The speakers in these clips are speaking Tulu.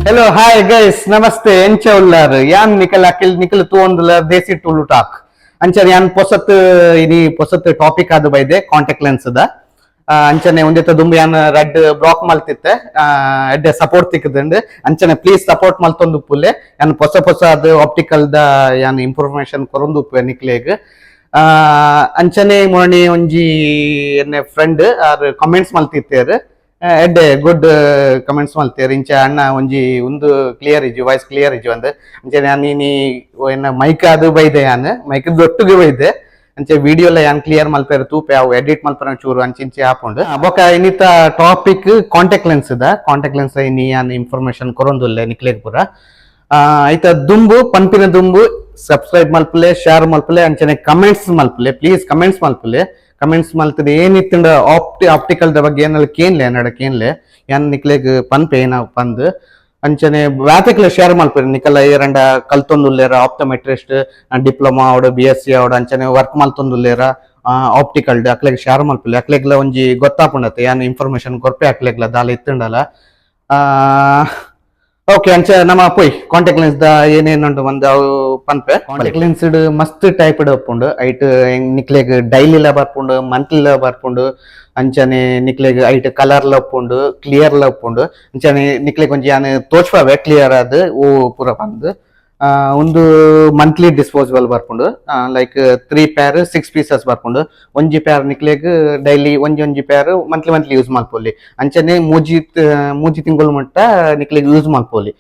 Hello, hi guys, namaste. ಎಂಚ ಉಲ್ಲಾರ್? ಯಾನ್ ನಿಕಲ್ ಅಕಿಲ್, ನಿಕಲ್ ತೂವೊಂದುಲ್ಲ ದೇಸಿ ತುಳು ಟಾಕ್. ಅಂಚನೆ ಯಾನ್ ಪೊಸತ್ ಇನಿ ಪೊಸತ್ ಟಾಪಿಕ್ ಆದ್ ಬೈದೆ, ಕಾಂಟ್ಯಾಕ್ಟ್ ಲೆನ್ಸ್ ದ. ಅಂಚನೆ ಒಂದೆತ ದುಂಬು ಯಾನ್ ರಡ್ಡ್ ವ್ಲಾಗ್ ಮಲ್ತಿತ್ತೆ. ಎಡ್ಡೆ ಸಪೋರ್ಟ್ ತಿಕ್ಕದಂಡ್. ಅಂಚನೆ ಪ್ಲೀಸ್ ಸಪೋರ್ಟ್ ಮಲ್ತೊಂದು ಉಪ್ಪುಲೆ. ಯಾನ್ ಪೊಸ ಪೊಸ ಅದು ಆಪ್ಟಿಕಲ್ ದ ಯಾನ್ ಇನ್ಫಾರ್ಮೇಶನ್ ಕೊರೊಂದು ಉಪ್ಪುವೆ ನಿಕ್ಲೆಗ್. ಅಂಚನೆ ಮೊಣಿ ಒಂಜಿ ಎನ್ನೆ ಫ್ರೆಂಡ್ ಆರ್ ಕಮೆಂಟ್ಸ್ ಮಲ್ತಿತ್ತೇರ್. ಎಡ್ಡೆ ಗುಡ್ ಕಮೆಂಟ್ಸ್ ಮಲ್ತೇರ್. ಇಂಚ ಅಣ್ಣ, ಒಂಜಿ ಉಂದು ಕ್ಲಿಯರ್ ಇಜ್ಜಿ, ವಾಯ್ಸ್ ಕ್ಲಿಯರ್ ಇಜ್ಜಿ ಒಂದ್. ಅಂಚನೆ ಯಾನ್ ಇನಿ ಎನ್ನ ಮೈಕ್ ಅದು ಬೈದೆ, ಯಾನ್ ಮೈಕ್ ದೊಟ್ಟುಗೆ ಬೈದೆ. ಅಂಚೆ ವಿಡಿಯೋ ಎಲ್ಲ ಯಾನ್ ಕ್ಲಿಯರ್ ಮಲ್ಪೆರೆ ತೂಪೆ. ಅವು ಎಡಿಟ್ ಮಲ್ಪರ ಚೂರು ಅಂಚಿಂಚಿ ಆಪುಂಡು. ಬೊಕ ಇನ್ನಿತ topic contact lens the. Contact lens ಇನಿ ಯಾನ್ ಇನ್ಫಾರ್ಮೇಶನ್ ಕೊರೊಂದುಲ್ಲೆ ನಿಕ್ಲೆಗ್ ಪೂರ. ಐತ ದುಂಬು ಪನ್ಪಿನ ದುಂಬು ಸಬ್ಸ್ಕ್ರೈಬ್ ಮಲ್ಪುಲೆ, ಶೇರ್ ಮಲ್ಪುಲೆ, ಅಂಚನೆ ಕಮೆಂಟ್ಸ್ ಮಲ್ಪುಲೆ. ಪ್ಲೀಸ್ ಕಮೆಂಟ್ಸ್ ಮಲ್ಪುಲೆ. ಕಮೆಂಟ್ಸ್ ಮಲ್ತದ ಏನಿತ್ತಂಡ ಆಪ್ಟಿಕಲ್ the ಬಗ್ಗೆ ಏನೆಲ್ಲ ಕೇನ್ಲೆ, ಎನ್ನಡ ಕೇನ್ಲೆ, ಯಾನ್ ನಿಕ್ಲೆಗ್ ಪನ್ಪೆ ಏನ ಪಂದ್. ಅಂಚನೆ ಬ್ಯಾತೆಕ್ಲೆ ಶೇರ್ ಮಲ್ಪುರಿ. ನಿಕಲ್ಲ ಏರಂಡ ಕಲ್ತೊಂದುಲ್ಲೇರ, ಆಪ್ಟೋಮೆಟ್ರಿಸ್ಟ್ ಡಿಪ್ಲೊಮಾ ಅವಡು, ಬಿಎಸ್ಸಿ ಅವಡು, ಅಂಚನೆ ವರ್ಕ್ ಮಲ್ತೊಂದುಲ್ಲೇರ ಆಪ್ಟಿಕಲ್, ಅಕ್ಲೆಗ್ ಶೇರ್ ಮಲ್ಪುಲೆ. ಅಕ್ಲೆಗ್ಲ ಒಂಜಿ ಗೊತ್ತಾಪುಂಡತ್ತೆ ಯಾನ್ ಇನ್ಫಾರ್ಮೇಶನ್ ಕೊರ್ಪೆ. ಅಕ್ಲೆಗ್ಲ ದಾಲ ಇತ್ತುಂಡಲ. ಓಕೆ, ಅಂಚ ನಮ್ಮ ಪೋಯ್ ಕಾಂಟ್ಯಾಕ್ಟ್ ಲೆನ್ಸ್ ದ ಏನೇನುಂಟು ಒಂದು ಅವು ಪನ್ಪೆ. ಕಾಂಟ್ಯಾಕ್ಟ್ ಲೆನ್ಸ್ ಮಸ್ತ್ ಟೈಪ್ ಉಪ್ಪುಂಡು. ಐಟ್ ನಿಕ್ಲೆಗ್ ಡೈಲಿ ಲ ಬರ್ಪುಂಡು, ಮಂತ್ಲಿ ಲ ಬರ್ಪುಂಡು. ಅಂಚನೆ ನಿಕ್ಲೆಗ್ ಐಟ್ ಕಲರ್ ಲ ಉಪ್ಪುಂಡು, ಕ್ಲಿಯರ್ ಲ ಉಪ್ಪುಂಡು. ಅಂಚನೆ ನಿಕ್ಲೆಗ್ ಒಂಜಿ ಯಾನ್ ತೋಚ್ಪಾವೆ ಕ್ಲಿಯರ್ ಆದ್ ಓ ಪೂರ ಪಂದ್. ಒಂದು ಮಂತ್ಲಿ ಡಿಸ್ಪೋಸಬಲ್ ಬರ್ಪುಂಡು, like three pair six pieces ಬರ್ಪುಂಡು. ಒಂಜಿ ಪೇರ್ ನಿಕ್ಲೆಗ್ ಡೈಲಿ, ಒಂಜಿ ಒಂಜಿ peer monthly monthly use ಮಲ್ಪೊಲಿ. ಅಂಚನೆ ಮೂಜಿ ಮೂಜಿ ತಿಂಗಳು ಮಟ್ಟ ನಿಕ್ಲೆಗ್ ಯೂಸ್ ಮಲ್ಪೊಲಿ.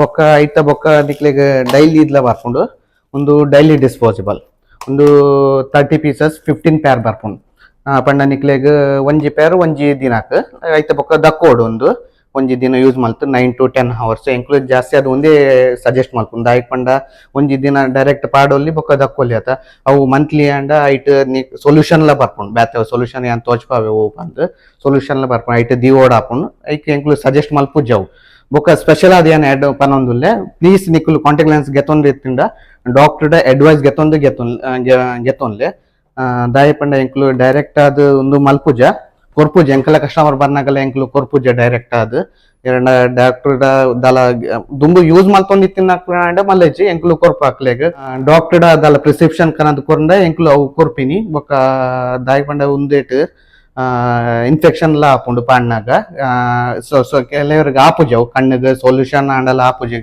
ಬೊಕ್ಕ ಐತ ಬೊಕ್ಕ ನಿಕ್ಲೆಗ್ ಡೈಲಿ ಇದ್ಲ ಬರ್ಪುಂಡು. ಒಂದು ಡೈಲಿ ಡಿಸ್ಪೋಸಬಲ್, ಒಂದು 30 ಪೀಸಸ್ 15 ಪೇರ್ ಬರ್ಪುಂಡು. ಪಂಡ ನಿಕ್ಲೆಗ್ ಒಂಜಿ ಪೇರ್ ಒಂಜಿ ದಿನಕ್. ಐತ ಬೊಕ್ಕ ದಕ್ಕೋಡು. ಒಂದು ಒಂಜಿ ದಿನ ಯೂಸ್ ಮಲ್ತು 9 ಟು 10 ಅವರ್ಸ್. ಎಂಕ್ಲು ಜಾಸ್ತಿ ಅದು ಒಂದೇ ಸಜೆಸ್ಟ್ ಮಲ್ಪುಂಡು. ದಾಯೆಗ್ ಪಂಡ ಒಂಜಿ ದಿನ ಡೈರೆಕ್ಟ್ ಪಾಡೊಲಿ, ಬೊಕ್ಕ ದಕ್ಕೊಲಿ ಆತ. ಅವು ಮಂತ್ಲಿ ಅಂಡ ಐಟ್ ಸೊಲ್ಯೂಷನ್ ಲ ಬರ್ಪುಂಡು. ಬೇತೆ ಸೊಲ್ಯೂಷನ್ ಯಾನ್ ತೋಚ್ಪಾವೆ ಓ ಪಂದ್. ಸೊಲ್ಯೂಷನ್ ಲ ಬರ್ಪುಂಡು, ಐಟ್ ದಿವೋಡ್ ಆಪುಂಡು. ಐಕ್ ಎಂಕ್ಲು ಸಜೆಸ್ಟ್ ಮಲ್ಪುಜವು. ಬೊಕ್ಕ ಸ್ಪೆಷಲ್ ಆದ್ ಯಾನ್ ಎಡ್ ಪನೊಂದುಲ್ಲೆ, ಪ್ಲೀಸ್ ನಿಕುಲು ಕಾಂಟ್ಯಾಕ್ಟ್ ಲೆನ್ಸ್ ಗೆತೊಂದು ಇತ್ತಿಂಡ ಡಾಕ್ಟರ್ ಅಡ್ವೈಸ್ ಗೆತೊಂದು ಗೆತೊನ್ಲೆ. ದಾಯೆ ಪಂಡ ಎಂಕ್ಲು ಡೈರೆಕ್ಟ್ ಆದ್ ಒಂದು ಮಲ್ಪುಜ, ಕೊರ್ಪುಜ. ಎಂಕಲ ಕಸ್ಟಮರ್ ಬರ್ನಾಗಲ ಎಂಕ್ಲು ಕೊರ್ಪುಜ ಡೈರೆಕ್ಟ್ ಆದ್. ಎರಡ ಡಾಕ್ಟರ್ ದಾಲ ದುಂಬು ಯೂಸ್ ಮಲ್ತೊಂದಿತ್ತಿನ ಮಲ್ಲೆಜ್ಜಿ ಎಂಕ್ಲು ಕೊರ್ಪ. ಅಕ್ಲೆಗ್ ಡಾಕ್ಟರ್ ದಾಲ ಪ್ರಿಸ್ಕ್ರಿಪ್ಷನ್ ಕನದ್ ಕೊರ್ಂಡ ಎಂಕ್ಲು ಅವು ಕೊರ್ಪಿನಿ. ಬೊಕ್ಕ ದಾಯೆ ಪಂಡ ಉಂದೇಟ್ ಇನ್ಫೆಕ್ಷನ್ ಲ ಆಪುಂಡು ಪಾಡ್ನಾಗ. ಸೊ ಸೊ ಕೆಲವರಿಗೆ ಆಪುಜಿ ಅವು ಕಣ್ಣಿಗೆ ಸೊಲ್ಯೂಷನ್ ಆಂಡಲ ಆಪುಜಿ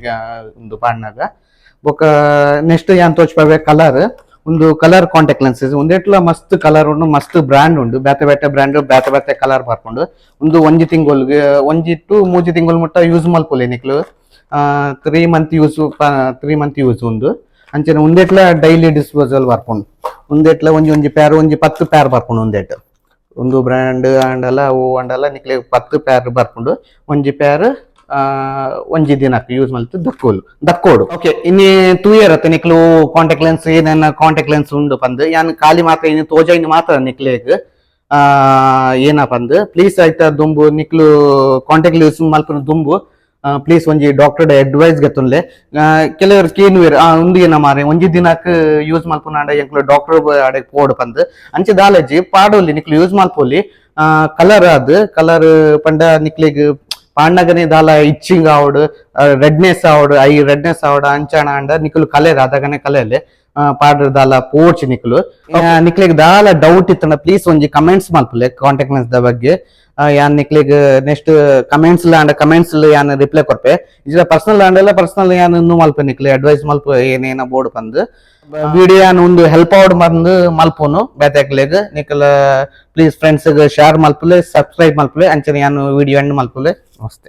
ಉಂದು ಪಾಡ್ನಾಗ. ಬೊಕ್ಕ ನೆಕ್ಸ್ಟ್ ಯಾನ್ ತೋಚ್ಪವೆ ಕಲರ್. ಒಂದು colour contact lenses. ಒಂದೆಟ್ಲ ಮಸ್ತ್ ಕಲರ್ ಉಂಡು, ಮಸ್ತ್ ಬ್ರ್ಯಾಂಡ್ ಉಂಡು. ಬೇತೆ ಬೇತೆ ಬ್ರ್ಯಾಂಡ್, ಬೇತೆ ಬೇತೆ ಕಲರ್ ಬರ್ಪುಂಡು. ಒಂದು ಒಂಜಿ ತಿಂಗೊಲ್ಗೆ, ಒಂಜಿ ಟು ಮೂಜಿ ತಿಂಗೊಲ್ ಮುಟ್ಟ ಯೂಸ್ ಮಲ್ಪೊಲಿ ನಿಕ್ಲು. 3 month use, 3 month use ಉಂದು. ಅಂಚನೆ ಉಂದೆಟ್ಲ ಡೈಲಿ ಡಿಸ್ಪೋಸಲ್ ಬರ್ಪುಂಡು. ಉಂದೆಟ್ಲ ಒಂಜಿ ಒಂಜಿ ಪ್ಯಾರ್ ಒಂಜಿ 10 ಪ್ಯಾರ್ ಬರ್ಪುಂಡು. ಉಂದೆಟ್ ಒಂದು ಬ್ರ್ಯಾಂಡ್ ಅಂಡಲ ಅವು ಅಂಡಲ ನಿಕ್ಲೆ 10 ಪ್ಯಾರ್ ಬರ್ಪುಂಡು. ಒಂಜಿ ಪ್ಯಾರ್ ಒಂಜಿ ದಿನಕ್ಕೆ ಯೂಸ್ ಮಲ್ತು ದಕ್ಕೋಲು, ದಕ್ಕೋಡು. ಓಕೆ, ಇನ್ನಿ ತೂಯರ್ ಅತ್ತ ನಿಕ್ಲು ಕಾಂಟ್ಯಾಕ್ಟ್ ಲೆನ್ಸ್ ಏನೇನ ಕಾಂಟ್ಯಾಕ್ಟ್ ಲೆನ್ಸ್ ಉಂಡು ಪಂದ್. ಯಾನ್ ಖಾಲಿ ಮಾತ್ರ ಇನ್ನು ತೋಜಾಯಿನ ಮಾತ್ರ ನಿಕ್ಲೆಗ್ ಏನ ಪಂದ್. ಪ್ಲೀಸ್ ಆಯ್ತಾ ದುಂಬು ನಿಕ್ಲು ಕಾಂಟ್ಯಾಕ್ಟ್ ಯೂಸ್ ಮಲ್ಪುನ ದುಂಬು ಪ್ಲೀಸ್ ಒಂಜಿ ಡಾಕ್ಟರ್ ಅಡ್ವೈಸ್ ಗೆತ್ತೊನ್ಲೆ. ಕೆಲವರು ಕೇನುವೆರ್, ಆ ಉಂದು ಏನ ಮಾರೆ, ಒಂಜಿ ದಿನಕ್ ಯೂಸ್ ಮಲ್ಪುನಾಂಡ ಎಂಕ್ಲು ಡಾಕ್ಟರ್ ಅಡೆ ಪೋಡು ಪಂದ್. ಅಂಚೆ ದಾಲಜಿ, ಪಾಡೊಲಿ ನಿಕ್ಲು, ಯೂಸ್ ಮಲ್ಪೊಲಿ. ಕಲರ್ ಅದು ಕಲರ್ ಪಂಡ ನಿಕ್ಲೆಗ್ ಪಾಂಡಗನೆ ದಾಲ ಇಚ್ಚಿಂಗ್ ಆವಡ್, ರೆಡ್ನೆಸ್ ಆವಡ್, I redness ಆವಡ್, ಅಂಚಾಣ ಅಂಡ ನಿಕುಲು ಕಲೆರ್ ಅದಗನೆ ಕಲೆಲೆ ಪಾಡ್ರ ದಾಲ ಪೋರ್ಚ್ ನಿಕುಲು. ನಿಕ್ಲೆಗ್ ದಾಲ ಡೌಟ್ ಇತ್ತಂಡ ಪ್ಲೀಸ್ ಒಂಜಿ ಕಮೆಂಟ್ಸ್ ಮಲ್ಪುಲೆ ಕಾಂಟ್ಯಾಕ್ಟ್ ಲೆನ್ಸ್ the ಬಗ್ಗೆ. ಯಾನ್ ನಿಕ್ಲೆಗ್ ನೆಕ್ಸ್ಟ್ ಕಮೆಂಟ್ಸ್ ಅಂಡ ಕಮೆಂಟ್ಸ್ ಯಾನ್ ರಿಪ್ಲೈ ಕೊರ್ಪೆ. ಇಜ್ಲ ಪರ್ಸನಲ್ ಅಂಡಲ ಪರ್ಸನಲ್ ಯಾನ್ ಇನ್ನು ಮಲ್ಪೆ, ನಿಕ್ಲೆ ಅಡ್ವೈಸ್ ಮಲ್ಪ ಏನೇನ ಬೋರ್ಡ್ ಪಂದ್. ವಿಡಿಯೋ ಯಾನ್ ಒಂದು ಹೆಲ್ಪ್ ಔಟ್ ಬಂದು ಮಲ್ಪುನು ಬೇತೆಕ್ಲೆಗ್. ನಿಕಲ please friends share ಮಲ್ಪುಲೆ, subscribe ಮಲ್ಪುಲೆ. ಅಂಚನೆ ಯಾನ್ ವಿಡಿಯೋ ಎಂಡ್ ಮಲ್ಪುಲೆ. ನಮಸ್ತೆ.